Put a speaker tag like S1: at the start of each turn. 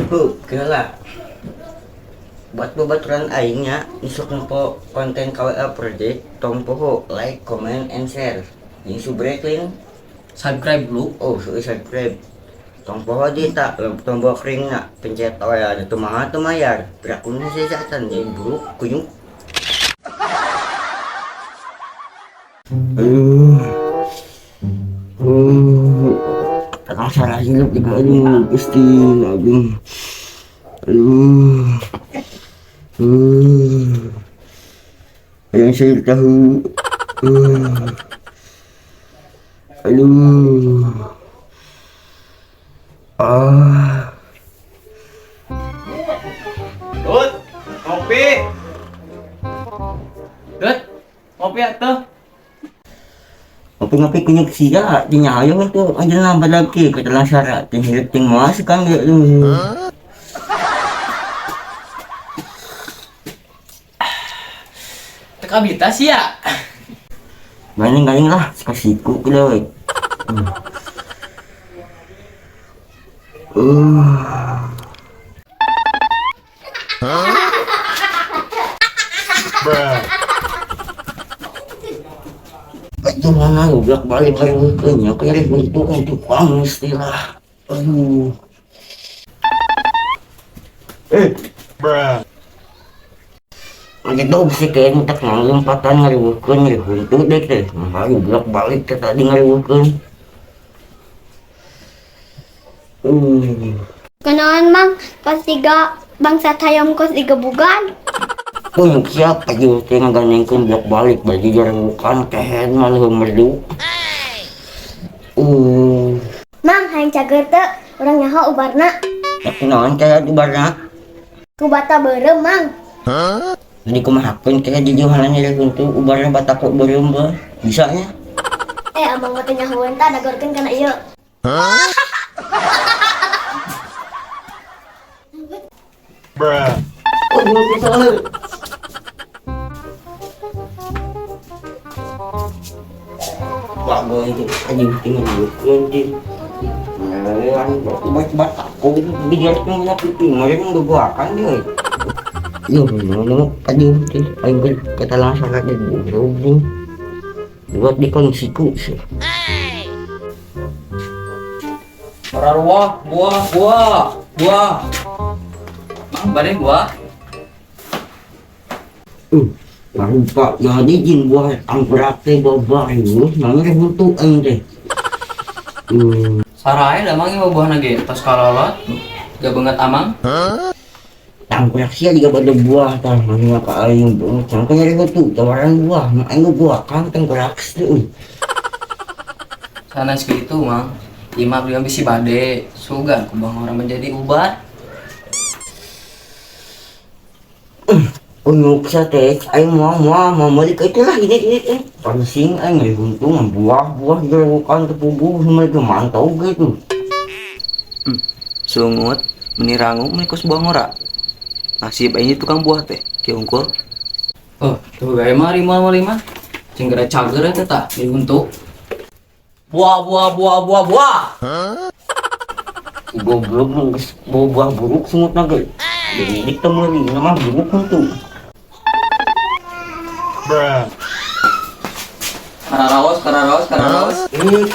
S1: Cukup, kira buat babaturan aingnya isuk nempo konten KWA Project tong poho like, comment, and share. Jeung subrek link
S2: subscribe dulu.
S1: Oh, so subscribe. Tong poho di tak tombol kering na pencet oh ya ada tumaha tumayar. Berakuna saya can jadi buruk kunyuk. Aduh. Tengah salah hidup juga aduh Gusti aduh. Aduh. Yang saya tahu. Aduh. Ah.
S3: Tut, ngopi.
S2: Tut, ngopi atuh.
S1: Ngopi-ngopi kunyuk sia, dinyayo tuh aja nambah lagi ke telah syarat, ting hidup ting masuk kan gitu.
S2: Teka bita sia.
S1: Galing-galing lah, sekasiku kuloy.
S3: Bruh.
S1: Aduh, mana goblok balik balik kayaknya kayak bentuk untuk kamu istilah. Aduh.
S3: Bruh.
S1: Ada dog sih kayak tak ngalompatan ngariwukeun ngariwuntu deh teh. Nah, goblok balik teh tadi ngariwukeun.
S4: Kenalan mang, pas tiga bangsa tayam kos digebugan.
S1: Punyuk siapa juga teh ngagandengkeun blok balik baju jarebukan kehed malah merdu.
S4: Mang, hayang cager teu, urang nyaho ubarna.
S1: Tapi naon teh ubarna?
S4: Ku bata beureum, Mang.
S1: Hah? Jadi kumahakeun teh jujur halanya untuk ubarna bata ku beureum beuh. Bisa nya?
S4: Abang mah teh nyahoeun tah dagorkeun kana ieu.
S1: Hah?
S3: Bruh.
S1: Oh, gua kesel. Wah, gua itu anjing tinggal gua anjing. Nah, buat aku biar nggak pipi, mereka nggak gua akan dia. Yo, no, aduh, ayo kita langsung aja dulu. Buat di kongsiku sih.
S2: Buah, buah, buah, buah. Mang, bade buah.
S1: Baru pak, jadi jin buah tangkurak teh buah buah itu, namanya butuh ente.
S2: Sarai lah mang buah nage, tos kalolot, gak banget amang.
S1: Tangkurak sih juga pada buah, tah mana ka aing buah, cangkang nyari butuh, tawaran buah, mak aing buah kan tangkurak sih.
S2: Sana segitu mang, lima beli bisi bade, sugan kubang orang menjadi ubat.
S1: Untuk sate, aing mau balik itulah ini. Pansing aing ngeri untung buah-buah dilakukan tepubu sama itu mantau gitu.
S2: Sungut, menirangu menikus buah ngora. Nasib aing tukang buah teh, ki unggul. Oh, tuh gawe mah lima lima. Cenggera cager eta tah, diuntuk. Buah buah buah buah buah.
S1: Hah? Goblok geus buah buruk sungut na ge. Jadi ditemeuli mah buruk huntu.
S3: Bruh.
S2: Kararaos, kararaos, kararaos.
S1: Ini.